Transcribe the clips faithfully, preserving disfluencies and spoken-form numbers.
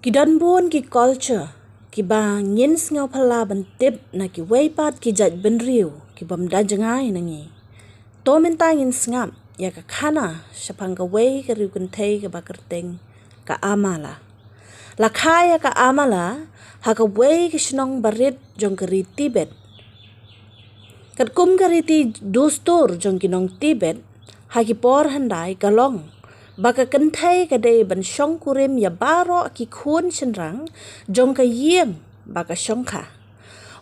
Ki don bun ki culture kiba ngin sngewphylla ban tip na kiwei pat ki jait bynriew ki bym da jngai na ngi. To mynta ngin sngap ïa ka khana shaphang kawei ka riew kynthei kaba kyrteng ka Amala. La kha ïa ka Amala ha kawei ka shnong barit jong ka ri Tibet. Katkum ka riti dustur jong ki nong Tibet, ha ki por hyndai ka long ba ka kynthei ka dei ban shongkurim ïa baroh ki khun shynrang jong ka ïing ba ka shongkha.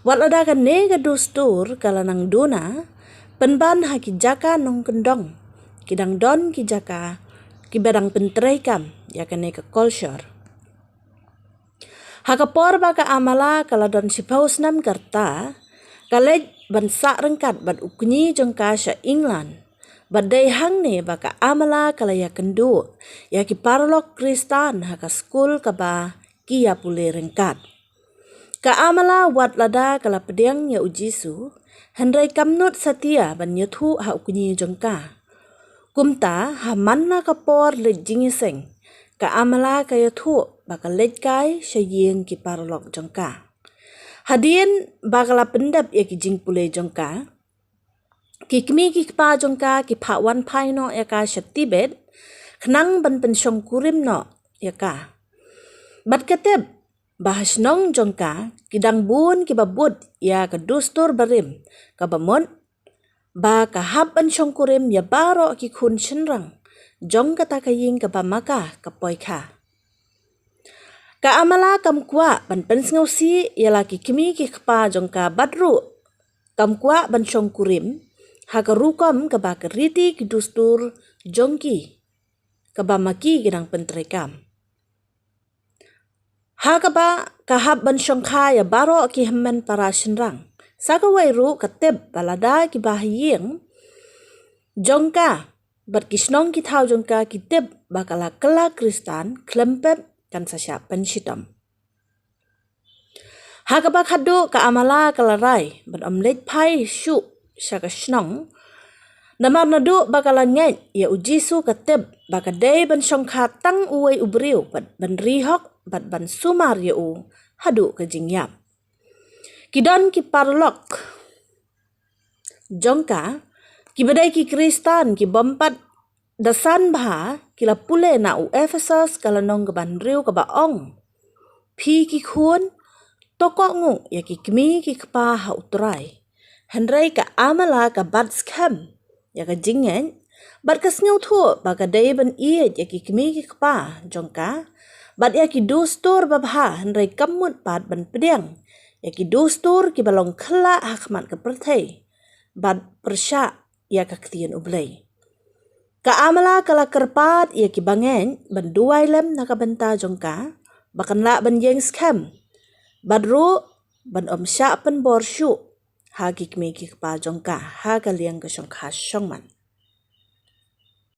Wat lada kane ka dustur ka la nang duna, pynban ha ki jaka nongkyndong ki dang don ki jaka kiba dang pyntreikam ïa kane ka culture. Ha ka por ba ka Amala ka la don shiphew snem ka rta, ka leit ban sah ryngkat bad u kñi jong ka sha England. Bad dei hangne ba ka Amala ka la ïakynduh ïa ki paralok Khristan ha ka skul kaba ki ïa pule ryngkat. Ka Amala wat lada ka la pdiang ïa u Jisu, hynrei kam nud satia ban ïathuh ha u kñi jong ka. Kumta, ha man la ka por leit jingïaseng, ka Amala ka ïathuh ba ka leit kai sha ïing ki paralok jong ka. Hadien ba ka la pyndep ïa ki jingpule jong ka, ki kmie ki kpa jong ka ki phah wan phai noh ïa ka sha Tibet, khnang ban pynshongkurim noh ïa ka. Bad ka tip ba ha shnong jong ka ki dang bun kiba bud ïa ka dustur barim, kaba mut ba ka hap ban shongkurim ïa baroh ki khun shynrang jong kata ka ïing kaba ma ka ka poi kha. Ka Amala kam kwah ban pynsngewsih ïa la ki kmie ki kpa jong ka bad ruh kam kwah ban shongkurim ha ka rukom kaba ka riti ki dustur jong ki kaba ma ki ki dang pyntreikam. Ha kaba ka hap ban shongkha ïa baroh ki hynmen para shynrang. Sa kawei ruh ka tip ba lada kiba ha ïing jong ka bad ki shnong ki thaw jong ka ki tip ba ka la kylla Khristan, khlem pep kan sa shah pynshitom. Ha kaba khadduh ka Amala ka la rai ban ym leit phai shuh sha ka shnong. Namar naduh ba ka la ngeit ïa u Jisu ka tip ba ka dei ban shongkha tang uwei u briew bad ban ri hok bad ban sumar ïa u haduh ka jingïap. Ki don ki paralok jong ka kiba dei ki Khristan ki bym pat da san bha ki la pule na u Ephesus ka lynnong kaba hynriew kaba ong, "Phi ki khun, to kohnguh ïa ki kmie ki kpa ha U Trai." Hynrei ka Amala ka bat skhem ïa ka jingngeit bad ka sngewthuh ba ka dei ban ïeit ïa ki kmie ki kpa jong ka bad ïa ki dustur babha, hynrei kam mut pat ban pdiang ïa ki dustur kiba long khyllah ha khmat ka pyrthei bad pyrshah ïa ka ktien U Blei. Ka Amala ka la kyrpad ïa kiba ngeit ban duwai lem na ka bynta jong ka ba kan lah ban ïeng skhem bad ruh ban ym shah pynbor shuh ha ki kmie ki kpa jong ka ha ka liang ka shongkha shongman.